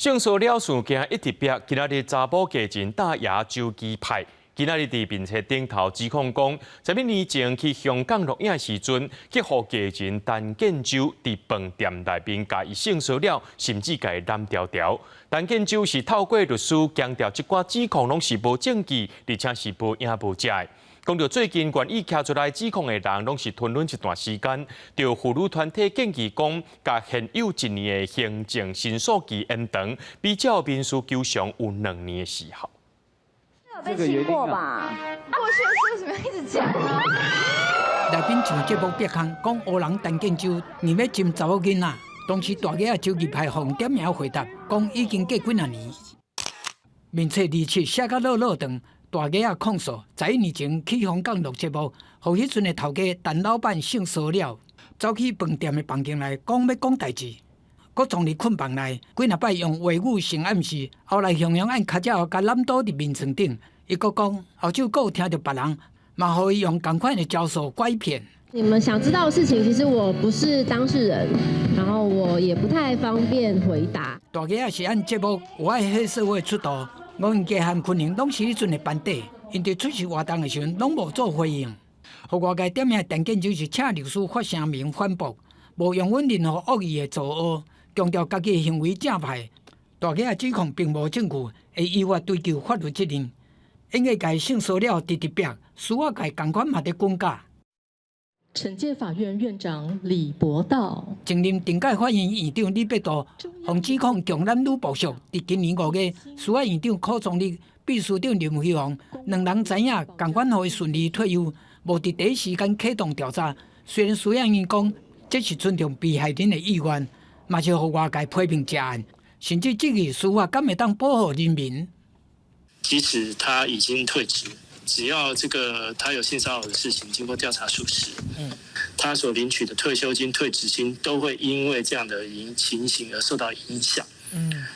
性騷擾事件一直逼，今仔日查某藝人大爺周其派，今仔日佇面冊頂頭指控講，11年前去香港錄影時陣，去予藝人陳建州佇飯店內面共伊性騷擾，甚至共伊攬牢牢。陳建州是透過律師強調，這寡指控攏是無證據，而且是無影無跡的。講到最近願意徛出來指控的人，攏是吞忍一段時間。就婦女團體建議講，共現有一年的行政申訴期延長，比照民事求償有2年的時效。有被親過吧？過去的事為什麼要一直講呢？來賓上節目逼空講烏人陳建州硬欲針查某囡仔，當時大藝仔周其派予點名回答，講已經過幾若年。面冊27寫甲落落長。大藝仔控訴，11年前去香港錄節目，予彼陣的頭家陳老闆性騷擾，走去飯店的房間內講欲講代誌，閣藏佇睏房內，幾若擺用話語性暗示，後來雄雄按跤爪共攬倒佇眠床頂，伊閣講後手閣有聽著別人，嘛予伊用仝款的招數拐騙。你們想知道的事情，其實我不是當事人，然後我也不太方便回答。大藝仔是按節目有愛黑社會出道。吳映潔和昆凌攏是彼陣的班底，𪜶佇出席活動的時陣攏無做回應。予外界點名陳建州是請律師發聲明反駁，無容忍任何惡意的造謠，強調家己的行為正派。大藝仔指控並無證據，會依法追究法律責任。演藝界性騷擾直直逼，司法界仝款嘛佇滾架。懲戒法院院長李博道，前任懲戒法院院長李伯道，予指控強濫女部屬，佇今年5月，司法院長柯宗立、秘書長林輝煌兩人知影，仝款予伊順利退休，無佇第一時間啟動調查。雖然司法院講這是尊重被害人的意願，嘛是予外界批評這案，甚至質疑司法敢會當保護人民。即使他已經退職，只要這個他有性騷擾的事情經過調查屬實，他所領取的退休金、退職金都會因為這樣的情形而受到影響。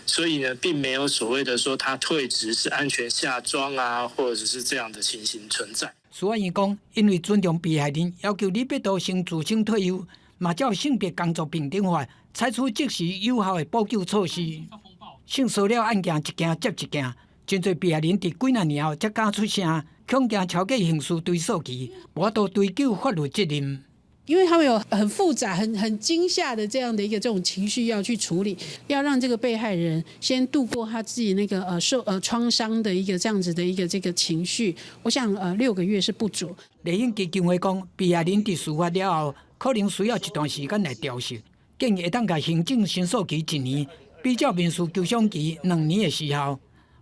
所以呢，並沒有所謂的說他退職是安全下莊啊，或者是這樣的情形存在。司法院講，因為尊重被害人，要求李伯道先自請退休，嘛照性別工作平等法採取即時有效的補救措施。性騷擾案件一件接一件，真濟被害人佇幾若年後才敢出聲，恐驚超過刑事追訴期，無法度追究法律責任。因為他們有很複雜、很驚嚇的這樣的一個這種情緒要去處理，要讓這個被害人先度過他自己那個受創傷的一個這樣子的一個這個情緒。我想6個月是不足。麗英基金會講，被害人佇事發了後，可能需要一段時間來調適，建議會當共行政申訴期一年，比照民事求償期2年的時效，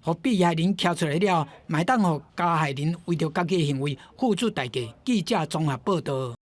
予被害人徛出來了，嘛會當予加害人為著家己的行為付出代價。記者綜合報道。